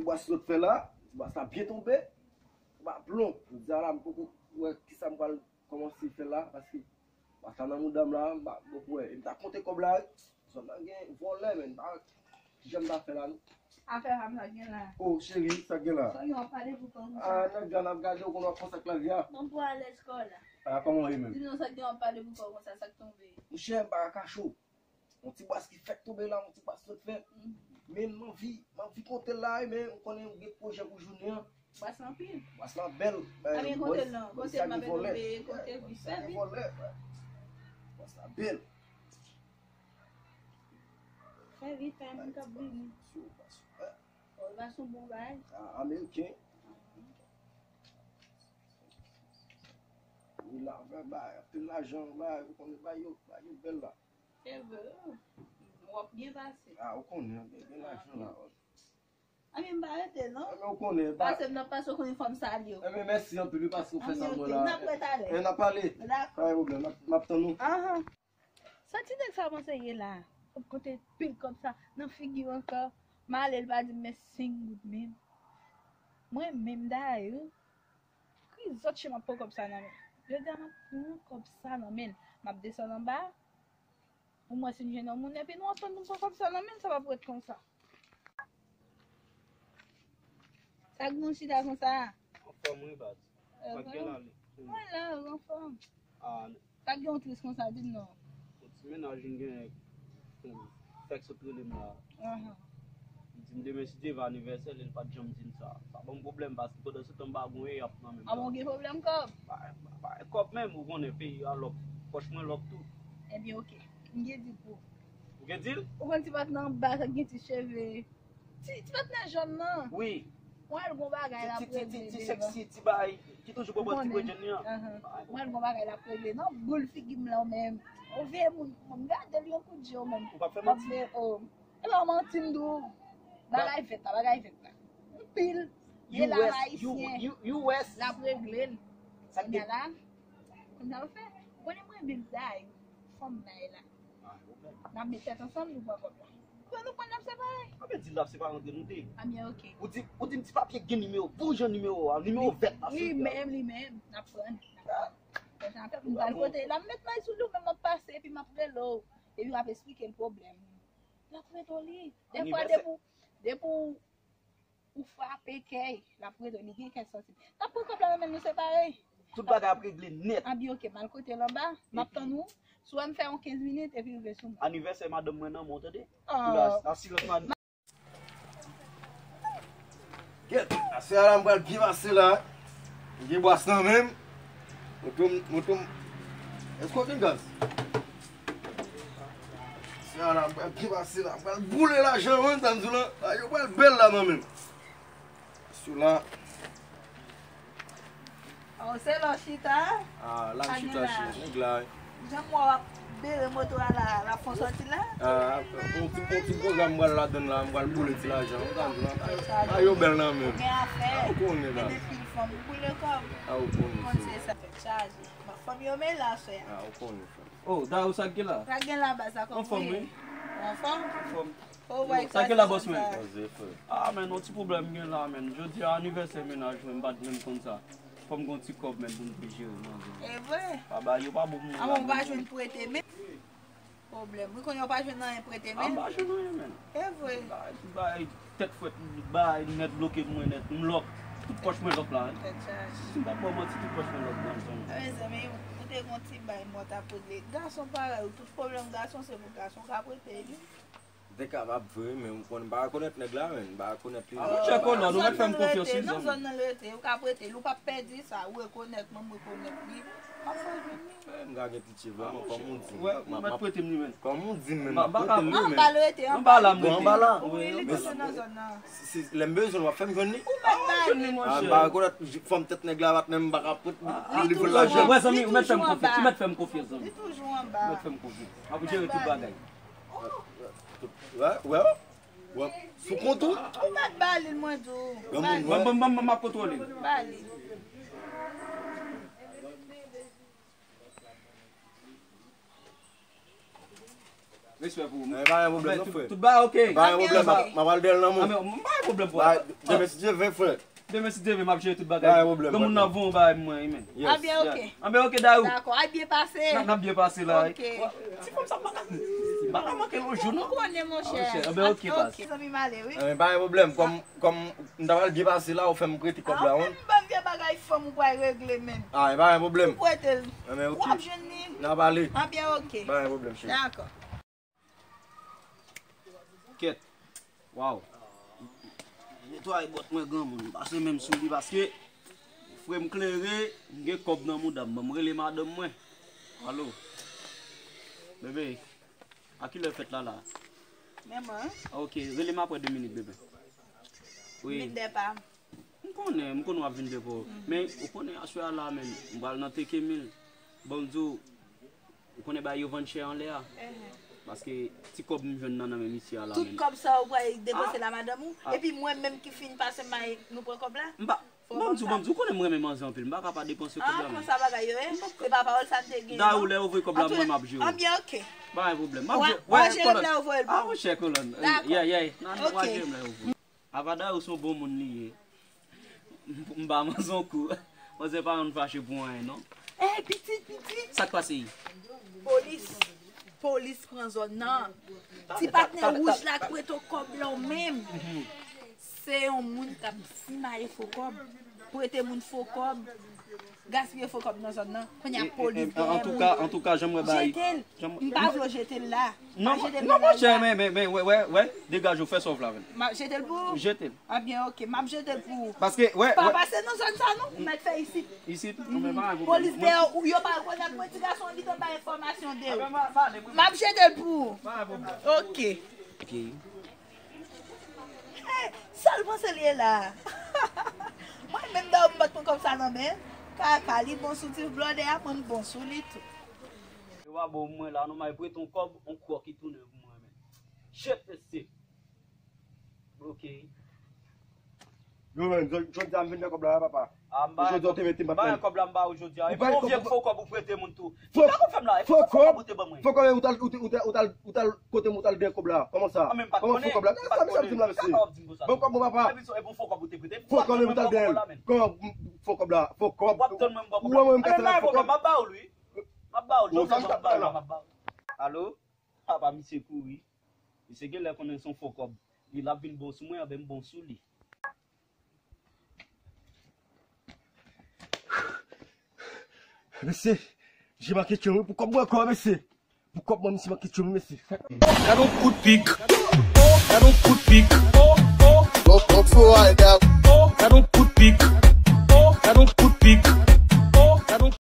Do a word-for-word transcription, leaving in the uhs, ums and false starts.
Ti bwas sot fè la, ti bwas la byen tonbe. Ba plon. Jodi a la, m poko wè kisa m pral kòmanse fè la, paske bwas la nan mouda m la, m pa poko wè. E m ta konte kòb la, zòn nan gen vòlè, men m pa wè kijan m ta fè la, non. Afè pa m sa gen la. Oh, cheri, sa gen la? Sa gen w ap pale pou kò konsa? Ah, nèg la, n ap gade, ou konn w ap fè sa ak lavi a. Bon, pou alèz kò la. Ah, kòman w ye menm? Di non, sa gen w ap pale pou kò konsa, sa k tonbe? Monchè, m pa ka kache w. Yon ti bwas ki fèk tonbe la, yon ti bwas sot fè. Men m anvi, m anvi konte l la, wi, men ou konnen m gen pwojè pou jounen an. Bwas la anpil. Bwas la bèl. A byen, konte l non, konte l, m ap ede w peye, konte l pi fè vit. Bwas la bèl. Fè vit, fè moun k ap vini. Fò l pa sou bon bagay. Ah, ameriken. Wi, la, bay, bay, anpil lajan, bay, ou konnen, bay yo, bay yo bèl la. Se vre, w ap byen pase. Ah, ou konnen, gen, gen lajan la. Anben, m pa rete, non. Anben, ou konnen, ba- Pase m nan pase, ou konnen fò m salye w. Anben, mèsi anpil, wi, paske ou fè sa pou mwen la. N ap retalè. Eh, n ap pale. Dakò. Pa gen pwoblèm, m ap, m ap tann ou. Ahan. Sa ti nèg sa panse ye la? Ap konte pil kòb sa nan figi w ankò. M ale, l pa di m men senk goud menm. Mwen menm, dayè, wi. Ki zòt che m ap pran kòb sa nan men. Jodi a, m ap pran kòb sa nan men l. M ap desann anba. Pou mwen, si m jwenn yon moun, epi nou antann pou m pran kòb sa nan men l, sa p ap ret konsa. Sa k gen w chita konsa a? Anfòm wi, baz. Sa k gen la, li? Mwen la, anfòm. Ah, sa k gen w tris konsa, di m non. Yon ti mennaj m genyen, fèk sot rele m la. Ahan. Li di m demen si Dye vle anivèsè li, li pa t janm di m sa. Sa ban m pwoblèm, paske pandan se tan m pa gon e y ap nan men m. Ah bon, gen pwoblèm kòb? Pa, pa, pa kòb menm, ou konnen peyi a lòk, pòch mwen lòk tou. Ebyen, oke. M gen dil pou ou. Ou gen dil? Ou konn ti patnè anba sa k gen ti cheve. Ti, ti patnè jòn nan. Wi. Mwen al gon bagay l ap regle devan. Ti, ti, ti, ti sèksi, ti bay, ki toujou pran ti bredjenn li an. Ahan. Mwen al gon bagay l ap regle nan boul figi m lan menm. Ou veye moun, m gade l yon kout je w menm. Ou p ap fè manti. Epa manti m di w. Bagay vèt la, bagay vèt la. Anpil. Dola ayisyen. L ap regle l. Kounye a la, kounye a w fè. Ou konnen mwen menm, dayè, fanm bay la. N ap met tèt ansanm, nou pran kòb la. Pran nou pran, n ap separe. Anben, dil la ap separe antre nou de. Anben, oke. Ou di, ou di m ti papye gen nimewo, bon jan nimewo a, nimewo vèt la, silvouplè. Li menm, li menm, n ap pran. M pral kote l, m met may sou li, ou menm w ap pase, epi m ap rele w. Epi w ap esplike l pwoblèm. L ap rele w li. Dèfwa, depi w, depi w ou frape kè, l ap rele w, li gen kè santi. N ap pran kòb la nan men nou separe. Tout bagay ap regle nèt. Anben, oke, m al kote l anba, m ap tann ou. Si w wè m fè yon kenz minit, epi rive sou mwen. Anivèsè madanm mwen nan men w, tande? Ah. Pou la, nan silans madanm. Kèt, aswè a la m pral byen pase la. M gen bwas nan men m. Moto m, moto m. Èske w gen gaz? Aswè a la m pral byen pase la. M pral boule lajan wi, m ta di w la. Bagay yo pral bèl la nan men m. Sou la. Oh, se lè w chita? Ah, la m chita, cheri. Nèg la. Jan m wè w ap bere moto a la, l ap fè w sòti la? Ah, yon ti, yon ti pwogram m pral ladann la, m pral boule ti lajan. Ou konn sa. Ah, yo bèl nan men. Ou gen afè. Ah, ou konnen la. Gen de pil fanm, ou boule kòb. Ah, ou konnen. Ou konn se sa. Tèt chaje. Fanm yo mele aswè a. Ah, ou konnen fanm. Oh, Dayou, sa k gen la? Sa k gen la, baz, sa kòman w ye? Anfòm? Anfòm. Sa gen la, bòs mwen? Ah, men, yon ti pwoblèm gen la, men. Jodi a anivèsè mennaj mwen, m pa t menm konn sa. Fò m gen yon ti kòb, men, pou m te jere, men. E vre? Papa, yo pa bon pou mwen. Avan, ou pa jwenn prete, men. Pwoblèm. Wi, kounye a ou pa jwenn anyen prete, men. Ah, m pa jwenn anyen, men. E vre? Bagay, tout bagay, tèt frèt, bagay nèt bloke pou mwen nèt. M lòk. Tout pòch mwen lòk la, wi. Tèt chaje. Si m pa ba w manti, tout pòch mwen lòk la, m sonje. Mezanmi, ou te gen yon ti bay mò t ap regle. Gason parèy ou, tout pwoblèm gason, se pou gason k ap regle li. M te kapab vre, men ou konn m pa rekonèt nèg la, men m pa rekonèt li. Ah, monchè, Kolòn, ou mèt fè m konfyans, wi, zanmi. Nan zòn nan l rete, ou ka prete li, ou p ap pèdi sa, ou rekonèt mwen, m rekonèt li. M ap fè w jwenn li. Eh, m ka gen pitye vrèman, kòm ou di. Wè, ou mèt prete m li, men. Kòm ou di, men, m ap prete l li, men. Anba l rete, anba la m rete. Anba la. Wi, li toujou nan zòn nan. Si, si, lè m bezwen l, w ap fè m jwenn li? Ou mèt ba li. Ah, m pa rekonèt, fanm tèt nèg la bat menm, m pa ka pot, ah, li voye lajan. Wè, zanmi, ou mèt fè m konfyans, ou mèt fè m konfyans, zanmi. Li toujou anba. Ou mèt fè m konfyans. M ap jere tout bagay. Wè, wè, wè. Sou kont ou? Ou mèt ba li l, mwen di w. Ba li. Ban m, ban m, ban m, ban m, m ap kontwole. Ba li. Respè pou ou. Men pa gen pwoblèm non, frè. Tout bagay oke. Pa gen pwoblèm, m ap al dèyè l nan men w. Anben, m pa gen pwoblèm pou sa. Demen si Dye vle, frè. Demen si Dye vle, m ap jere tout bagay. Pa gen pwoblèm. Granmoun nan voye yon bagay pou mwen, wi, men. Yes. Anben oke, Dayou. Dakò, al byen pase. N ap byen pase la, wi. Ti fanm sa pa ka, pa ka manke yon jou non. Ou konnen, monchè. Anben oke, baz. Zanmi m ale, wi. Anben pa gen pwoblèm. Kòm Kòm m ta pral byen pase la, ou fè m prete kòb la, wi. Ban m vye bagay fanm ou pral regle menm. Ah, e pa gen pwoblèm. Ou prete l. Anben oke. W ap jwenn li. N a pale. Anben oke. Pa gen pwoblèm, cheri. Dakò. Kèt. Waw. Netwaye bòt mwen granmoun. Pase menm sou li paske frè m klere, m gen kòb nan mouda m. Ban m rele madanm mwen. Alo. Bebe. A kilè fèt la la? Men mwen. Ok, rele m apre de minit, bebe. Wi. Vin dè pa m. M konnen, m konnen w ap vin dè pa w. Men, ou konnen aswè a la menm, m pral nan T K mil. Bon, m di w, ou konnen bagay yo vann chè anlè a. Paske ti kòb m jwenn nan, nan men misye a la menm. Tout kòb sa ou pral depanse la madanm ou? Epi mwen menm ki fin pase may, nou pran kòb la? M pa, Bon, m di w, bon, m di w, ou konnen m renmen manzè anpil, m pa ka pa depanse kòb la menm. Konsa bagay yo ye? Se pa pawòl sa n te gen non. Dayou, lè yo voye kòb la, mwen m ap jere. Anben oke. Pa gen pwoblèm. M ap jere. W a jere m lè yo voye l pou ou. Ah, monchè, kolòn. Dakò. Yeah, yeah. Nan, w a jere m lè yo voye. Ava Dayou se yon bon moun li ye. M ba manzè yon kou. Manzè pa konn fache pou anyen non. Ey, pitit, pitit. Sa k pase? Polis. Polis pran zòn nan. Ti patnè wouj la k prete w kòb la w menm. Se yon moun k ap simaye fo kòb, prete moun fo kòb, gaspiye fo kòb nan zòn nan. Kounye a polis dèyè moun. Antouka, antouka, jan m wè bagay. Jete l. M pa vle w jete l la. Non, non, monchè, men, men, men, wè, wè, wè, degaje w, fè sa w vle avè l. M ap jete l pou ou? Jete l. Anben oke, m ap jete l pou ou. Paske, wè, pa pase nan zòn sa non, ou mèt fè isit. Isit? Polis dèyè w, yo pa rekonèt mwen, ti gason an gentan bay enfòmasyon de ou. M ap jete l pou ou. Oke. Sa l panse l ye la? Mwen menm dayè m pa t pran kòb sa nan men. Kaka, li bon sou ti blòdè a, mwen m bon sou li tou. Yo pa bon mwen la non, m al prete yon kòb, yon kwòki tounen pou mwen menm. Shit, mesye. Ok. Yo, men, jodi a m vin nan kòb la, papa. Jodi a w te mete m pa t menm. Kòb la m ba ou jodi a. Epi yon vye fo kòb ou prete moun tou. Fo kòb? Fo kòb ou te ban mwen. Fo kòb, ou t al, ou t al, ou t al, ou t al kote m, ou t al dèyè kòb la. Kòman sa? Kòman fo kòb la? Sa misye ap di m la, mesye. Ban m kòb mwen, papa. Epi yon fo kòb ou te prete. Fo kòb, men ou t al dèyè l. Kòman fo kòb la? Fo kòb. Ou ap tann mwen, m ba w kòb la. Ou wè mwen, m ka fè fo kòb. M ap ba ou l, wi. M ap ba ou l. Jodi a, m ap ba ou l, m ap ba ou l. Alo? Papa, misye kouri. Misye genlè konnen se yon fo kòb. Li l ap vin bon sou mwen, anben m bon sou li. Mesye, misye manke tchon wi pou kòb mwen ankò, mesye. Pou kòb mwen, misye manke tchon wi, mesye. Gad yon kout pik. Gad yon kout pik.